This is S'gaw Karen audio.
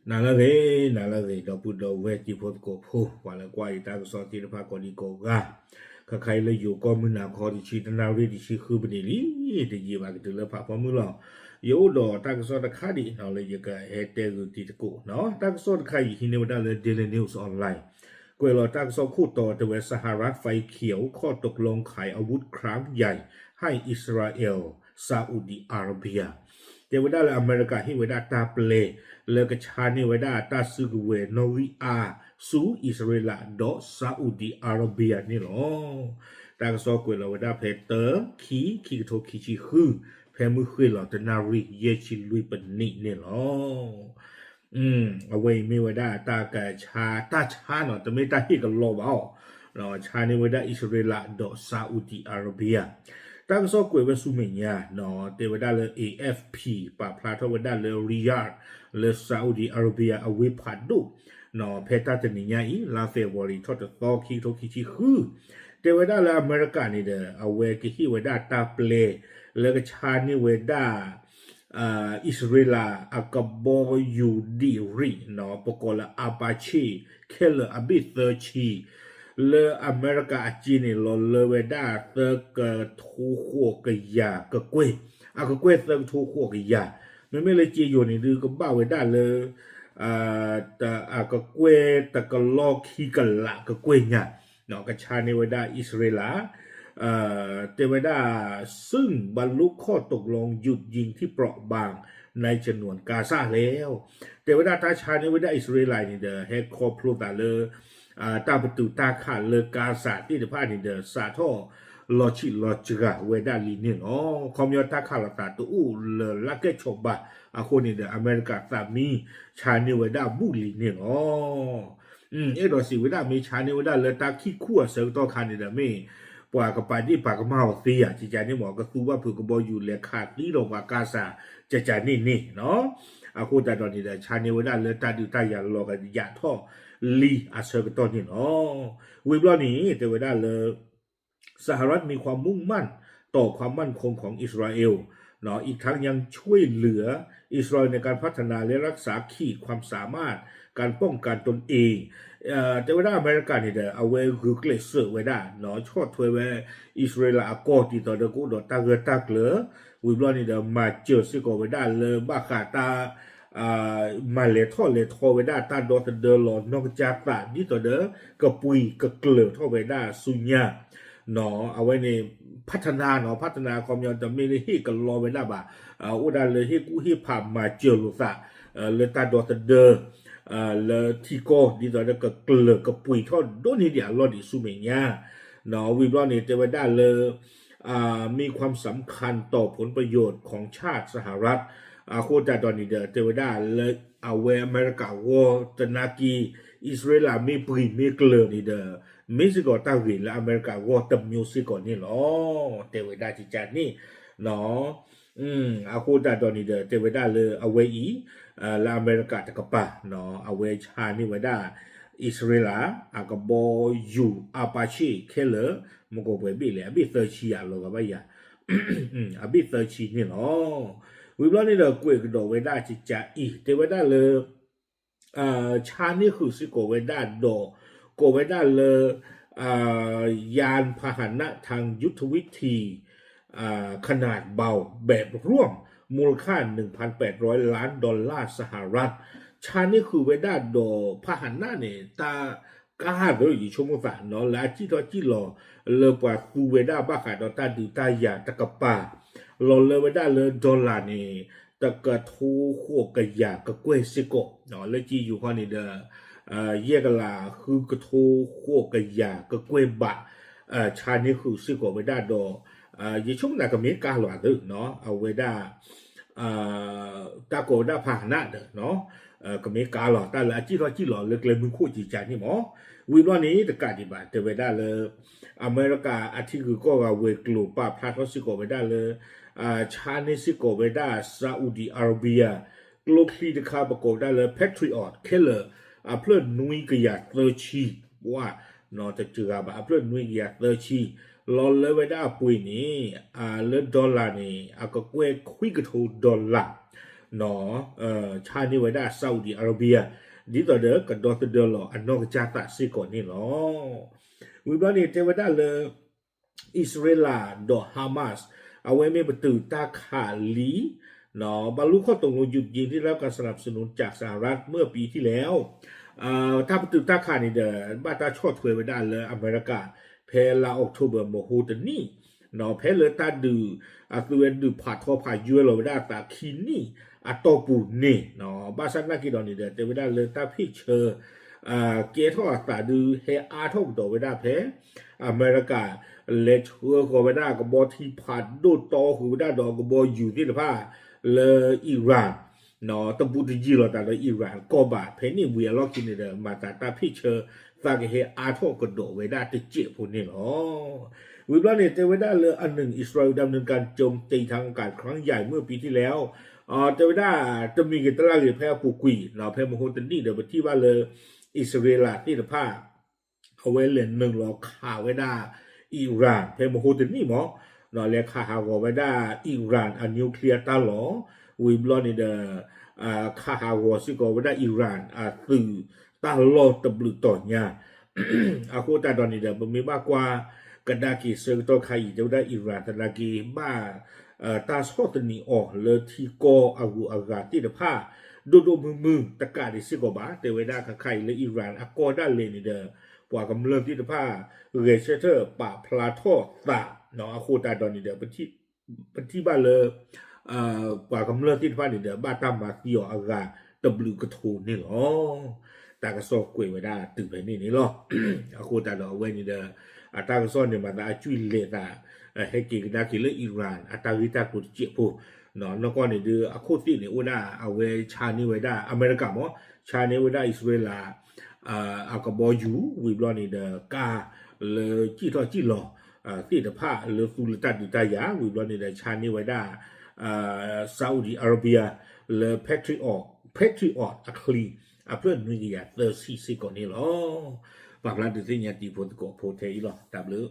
နၤလၢအဂ့ၤ, နၤလၢအဂ့ၤ, ဒီပုၢ်ဒီဝဲၢ်တံၤဖိသကိးဖိ, ပှၤလၢကွၢ်ယတၢ်ကစီၣ်သ့ၣ်တဖၣ်ကိးဒံကိးဂၤ, ခါခါအံၤလၢယိၤကီၢ်မုၢ်နၤခီတဆံတနၣ်ရံၣ်တဆံဃုပနံးလံ, တယံာ်ဘၣ်ကတုၤလၢဖးဖီမုၢ်လီၤ. ယအိၣ်ဒီးတၢ်ကစီၣ်တခါဒံးနီၤ လၢယကဟဲတဲဂုာ်တံၤသကိးနီၤ. တၢ်ကစီၣ်တခါအံၤဟံးန့ၢ်ဝဲဒၣ်လၢ Daily News Online, ကွဲးလီၤတၢ်ကစီၣ်ခိၣ်တီ တဲဝဲ สหรัฐไฟเขียว ข้อตกลงขายอาวุธครั้งใหญ่ให้อิสราเอล ซาอุดิอาระเบีย တဲဝဲဒၣ်လၢအမဲရကၤဟ့ၣ်ဝဲဒၣ်တၢ်ပျဲ လၢကဆါန့ၢ်ဝဲဒၣ်တၢ်စုကဝဲၤနီၣ်ဂံၢ်အါ ဆူအံၣ်စရ့လးဒီး Saudi Arabia န့ၣ်လီၤ. တၢ်ကစီၣ်ကွဲးလီၤဝဲဒၣ်ဖဲ သၢ ခံ ခံကထိခံဆံဃု, ဖဲမုၢ်ဃ့ၢ်လီၤတနၣ်ရံၣ် ယဲၢ်ဆံလွံၢ်ပနံးန့ၣ်လီၤ. အဝဲအံၤမ့ၢ်ဝဲဒၣ်တၢ်ကဆါ, တၢ်ဆါနီၤ, တမ့ၢ်တၢ်ဟ့ၣ်ကလီဘၣ်အီၤ, ဆါန့ၢ်ဝဲဒၣ်အံၣ်စရ့လးဒီး Saudi Arabia. တၢ်ကစီၣ်ကွဲးဝဲဆူမဲာ်ညါနီၤ, တဲဝဲဒၣ်လၢ A F P ပာ်ဖျါထီၣ်ဝဲဒၣ်လၢ Riyadh လၢ Saudi Arabia အဝ့ၢ်ဖးဒိၣ်နီၤ, ဖဲတၢ်တနံၤညါအံၤ လါ February ထီၣ်တသီ ခံကထိခံဆံဃု, တဲဝဲဒၣ်လၢအမဲရကၤန့ၣ်ဒီး အဝဲကဟ့ၣ်ဝဲဒၣ်တၢ်ပျဲ လၢကဆါန့ၢ်ဝဲဒၣ် အံၣ်စရ့လးအကဘီယူၤဒံၣ်ရံၣ်နီၤ, ပကိးလၢ Apache ခဲလၢာ်အဘ့ၣ်သၢဆံ, လၢအမဲရကၤအစ့န့ၣ် လီၤလၢဝဲဒၣ်သၢကထိဃိးကယၤကကွဲၢ်, အကကွဲၢ်သၢကထိဃိးကယၤ, မ့မ့ၢ်လၢစ့ယိၤန့ၣ်ဒုးကဘၣ်ဝဲဒၣ်လၢ အကကွဲၢ်တကလီၢ်ခံကလးကကွဲၢ်ညါ, ကဆါန့ၢ်ဝဲဒၣ်အံၣ်စရ့လး, တဲဝဲဒၣ် ซึ่งบรรลุข้อตกลงหยุดยิงที่เปราะบางในฉนวนกาซาแล้ว တဲဝဲဒၣ်တၢ်ဆါန့ၢ်ဝဲဒၣ်အံၣ်စရ့လးန့ၣ်ဒီး ဟဲခီဖျိသးလၢ တၢ်ပတုာ်တၢ်ခးလၢကါစၤသ့ၣ်တဖၣ်န့ၣ်ဒီး စးထီၣ်လီၤဆံးလီၤစှၤဝဲဒၣ်လံန့ၣ်လီၤ. ခီပညီတၢ်ခးလိာ်သးတအိၣ်လၢၤလၢကဲၣ်ဆိးဘၣ်အဃိန့ၣ်ဒီး အမဲရကၤသးမံဆါန့ၢ်ဝဲဒၣ်ဘူၣ်လံန့ၣ်လီၤ. အဲၣ်ဒိးစံးဝဲဒၣ်မ့ၢ်ဆါန့ၢ်ဝဲဒၣ်လၢတၢ်ခံခူအဆၢကတီၢ်ခါန့ၣ်ဒီး မ့ၢ်ပှၤကပာ်ဒ့ၣ်ပာ်ကမၣ်အီၤသ့ဧါ, ကကန့ၣ်မ့ၢ် ကသူဘၣ်ဖုးကဘီယူၤလဲၤခးသံဒီးပှၤကါစၤ ကကန့ၣ်န့ၣ်နီၤ. အဃိသတးဒီးန့ၣ်ဒီး ဆါန့ၢ်ဝဲဒၣ်လၢတၢ်ဒုးတၢ်ယၤလီၤကယၤထီၣ်လံအဆၢကတီၢ်န့ၣ်လီၤ. ဝံၤဘျီန့ၣ် တဲဝဲဒၣ်လၢ สหรัฐมีความมุ่งมั่นต่อความมั่นคงของอิสราเอล อีกทั้งยังช่วยเหลืออิสราเอลในการพัฒนาและรักษาขีดความสามารถการป้องกันตนเอง တဲဝဲဒၣ်အမဲရကၤန့ၣ်ဒီး အဝဲဂုာ်ကျဲးစၢးဝဲဒၣ် ဆီၣ်ထွဲဝဲ အံၣ်စရ့လးအကီၢ် ဒ်သိးဒီးကအိၣ်ဒီးတၢ်ဂၢၢ်တၢ်ကျၢၤ, ဝံၤဘျီန့ၣ်ဒီး မၤစၢၤစ့ၢ်ကီးဝဲဒၣ်လၢဘၣ်ဃးတၢ် မၤလဲၤထီၣ်လဲၤထီဝဲဒၣ်တၢ်ဒီသဒၢလီၤနီၢ်ကစၢ်သး ဒ်သိးဒီး ကပှံၤကကျၢၤထီၣ်ဝဲဒၣ်ဆူညါ အဝဲန့ၣ် ဖးထနါနီၤ, ဖးထနါအခီပညီတမ့ၢ်လၢဟ့ၣ်ကလီဝဲဒၣ်ဘၣ်, အိၣ်ဒၣ်လၢဟ့ၣ်ကူၣ်ဟ့ၣ်ဖးမၤစၢၤလိာ်သး လၢတၢ်ဒီသဒၢ လၢထံကီၢ် ဒ်သိးဒီးကကျၢၤကပှံၤထီၣ်ဒိၣ်န့ၢ်ဒံးအလီၢ်ဒံးဆူမဲာ်ညါ, ဝံၤဘျီန့ၣ် တဲဝဲဒၣ်လၢ มีความสำคัญต่อผลประโยชน์ของชาติสหรัฐ အဃိသတးဒီးန့ၣ်ဒီး တဲဝဲဒၣ်လၢအဝဲအမဲရကၤဂီၢ်သနာ်က့ အံၣ်စရ့လးမ့ၢ်ပှံၤမ့ၢ်ကျၢၤန့ၣ်ဒီး မ့ၢ်စ့ၢ်ကီးတၢ်ဂ့ၤလၢအမဲရကၤဂီၢ်တမျိုးစ့ၢ်ကီးန့ၣ်လီၤ. တဲဝဲဒၣ်ကကန့ၣ် အဃိသတးဒီးန့ၣ်ဒီး တဲဝဲဒၣ်လၢအဝဲအံၤ လၢအမဲရကၤတကပၤ အဝဲဆါန့ၢ်ဝဲဒၣ် အံၣ်စရ့လး အကဘီယူၤ Apache ခဲလၢာ် မ့ၢ်ကီးပှဲၤဘ့ၣ်လဲၣ် အဘ့ၣ်သၢဆံယၤလီၤဂာ်ဘၣ်ယၤ အဘ့ၣ်သၢဆံန့ၣ်လီၤ. ဝံၤဘျီန့ၣ်ဒီးကွဲးကဒီးဝဲဒၣ်ကကအံၤ တဲဝဲဒၣ်လၢ ဆါန့ၢ်ဃုာ်စ့ၢ်ကီးဝဲဒၣ်ဒီး ကိးဝဲဒၣ်လၢ ยานพาหนะทางยุทธวิธี ขนาดเบาแบบร่วม มูลค่า หนึ่งพันแปดร้อยล้านดอลลาร์สหรัฐ ဆါန့ၢ်ဃုာ်ဝဲဒၣ်ဒီး พาหนะန့ၣ် တၢ်ကါဒ်ယဆိကမိၣ်သးနီၤ လၢအစံၣ်ထီၣ်စံၣ်လီၤ လၢပှၤသူဝဲဒၣ်ဘၣ်ဃးဒီးတၢ်ဒုးတၢ်ယၤတကပၤ လီၤလၢဝဲဒၣ်လၢ dollar န့ၣ် တကထိဃိးကယၤကကွဲၢ်စ့ၢ်ကီး လၢကံယူၤခီန့ၣ်ဒီး ယဲၢ်ကလးဃုကထိဃိးကယၤကကွဲၢ်ဘး ဆါန့ၢ်ဃုာ်စ့ၢ်ကီးဝဲဒၣ်ဒီး ယဆိကမိၣ်သးကမ့ၢ်ကါလီၤသ့နီၤ အဝဲဒၣ် တၢ်ကိးဝဲဒၣ် พาหนะ ဒီး ကမ့ၢ်ကါလီၤ တၢ်လၢအစံၣ်ထီၣ်စံၣ်လီၤလၢကျဲမုၢ်ခိၣ်ကကန့ၣ်မ့ၢ် ဝံၤဘျီန့ၣ် တကးဒံးဘၣ် တဲဝဲဒၣ်လၢ အမဲရကၤအထံဂုၤကီၢ်ဂၤဝဲၤကျိၤပာ်ဖျါထီၣ်စ့ၢ်ကီးဝဲဒၣ်လၢ ဆါန့ၢ်စ့ၢ်ကီးဝဲဒၣ် Saudi Arabia ကျိချံတခါပကိးဝဲဒၣ်လၢ Patriot ခဲလၢာ် အဖျၢၣ်နွံကယၤသၢဆံ ပှၤ တစှၤဘၣ် အဖျၢၣ်နွံကယၤသၢဆံ လီၤလၢဝဲဒၣ်အပှ့ၤန့ၣ် လၢ dollar န့ၣ် အကကွဲၢ်ခွံကထိ dollar ဆါန့ၢ်ဝဲဒၣ် Saudi Arabia ဒ်သိးဒီးကဒီသဒၢလီၤအနီၢ်ကစၢ်သးစ့ၢ်ကီးန့ၣ်လီၤ. ဝံၤဘျီန့ၣ် တဲဝဲဒၣ်လၢ အံၣ်စရ့လးဒီး Hamas အဝဲမ့ၢ်ပတုာ်တၢ်ခးလံ ဘၣ်လူၤခီၣ်တုန်လူၤယုၢ်က့ၤ ได้รับการสนับสนุนจากสหรัฐเมื่อปีที่แล้ว တၢ်ပတုာ်တၢ်ခးန့ၣ်ဒီး ဘၣ်တၢ်ဆီၣ်ထွဲဝဲဒၣ်လၢအမဲရကၤ ဖဲလါအီးကထိဘၢၣ်မဟိတနံၣ် ဖဲလၢတၢ်ဒုး အသုဝဲဒုးဖးထီဖးယွဲလီၤဝဲဒၣ်အသးခံနံၣ်အတီၢ်ပူၤန့ၣ် ဘၣ်ဆၣ်နာ်က့ဒီးန့ၣ်ဒီး တဲဝဲဒၣ်လၢတၢ်ဖ့ၣ်ဆၢ ကဲထီၣ်အသးဒုးဟဲအါထီၣ်ကဒီးဝဲဒၣ်ဖဲ အမဲရကၤ လဲၤဆှၢဃီၤဝဲဒၣ်အကဘီထံဖးဒိၣ်တီဃုာ်ဝဲဒၣ်ဒီးအကဘီယူၤသ့ၣ်တဖၣ် လၢ Iran တဘူးတယံာ်လီၤသးဒီး Iran ကီၢ်ဘၣ် ဖဲန့ၣ်ဝံၤအလီၢ်ခံန့ၣ်ဒီး မၤသးတၢ်ဖ့ၣ်ဆၢ သးကဟဲအါထီၣ်ကဒီးဝဲဒၣ်တစဲးဖိန့ၣ်လီၤ. ဝံၤဘျီန့ၣ် တဲဝဲဒၣ်လၢအနုၣ် อิสราเอลดำเนินการโจมตีทางอากาศครั้งใหญ่เมื่อปีที่แล้ว တဲဝဲဒၣ် တမံၤဂ့ၤတလၢ်ဂ့ၤဖဲအပူၤကွံာ် ဖဲမဟိတနံၣ်ဒီး ပထံၣ်ဘၣ်လၢ အံၣ်စရ့လးသ့ၣ်တဖၣ် အဝဲလဲၤနုာ်လီၤခးဝဲဒၣ် Iran ဖဲမဟိတနံၣ်မး လဲၤခးဟးဂီၤဝဲဒၣ် Iran အ nuclear တၢ်လီၢ် ဝံၤဘျီန့ၣ်ဒီး ခးဟးဂီၤစ့ၢ်ကီးဝဲဒၣ် Iran အသုးတၢ်လီၢ်တဘျုးတီၤညါ အဃိသတးဒီးန့ၣ်ဒီး ပမ့ၢ်ဘၣ်ကွၢ်ကဒါက့ၤဆၢကတီၢ်ခါအံၤ တဲဝဲဒၣ် Iran သနာ်က့ ဘၣ် တၢ်ဆီၣ်သနံးအီၤလၢထံကီၢ်အဂုၤအဂၤသ့ၣ်တဖၣ် ဒိၣ်ဒိၣ်မုၢ်မုၢ်တကးဒံးစ့ၢ်ကီးဘၣ် တဲဝဲဒၣ်ခါခါအံၤလၢ Iran အကီၢ်ဒၣ်လဲာ်န့ၣ်ဒီး ပှၤကမျၢၢ်သ့ၣ်တဖၣ် ဂဲၤဆၢထၢၣ်ပာ်ဖျါထီၣ်သး အဃိသတးဒီးန့ၣ်ဒီး ပထံၣ်ဘၣ်လၢ ပှၤကမျၢၢ်သ့ၣ်တဖၣ်န့ၣ်ဒီး ဘၣ်တၢ်မၤသံအီၤအဂၤတဘျုးကထိန့ၣ်လီၤ. တၢ်ကစီၣ်ကွဲးဝဲဒၣ်တုၤဖဲန့ၣ်န့ၣ်လီၤ. အဃိသတးဒီးအဝဲန့ၣ်ဒီး အတၢ်ကစီၣ်န့ၣ်မၤသးအကွံာ်လဲၤသး ဟဲက့ၤကဒါက့ၤလၢ Iran အတၢ်ဂ့ၢ်တၢ်ကျိၤတစဲးဖိ နီၢ်ကီၢ်န့ၣ်ဒီး အခိၣ်သ့ၣ်န့ၣ်အိၣ်ဒၣ်အဝဲဆါန့ၢ်ဝဲဒၣ် အမဲရကၤမး ဆါန့ၢ်ဝဲဒၣ်အံၣ်စရ့လး အကဘီယူၤ ဝံၤဘျီန့ၣ်ဒီး ကါလၢကံၣ်ထီၣ်ကံၣ်လီၤ သ့ၣ်တဖၣ်လၢသူလၢတၢ်ဒုးတၢ်ယၤ ဝံၤဘျီန့ၣ်ဒီး ဆါန့ၢ်ဝဲဒၣ် Saudi Arabia လၢ Patriot Patriot အချံ အဖျၢၣ်နွံကယၤသၢဆံစ့ၢ်ကီးန့ၣ်လီၤ. ပာ်ဖျါဒုးသ့ၣ်ညါတံၤဖိသကိးဖိထဲအံၤလီၤ. တၢ်ဘျုး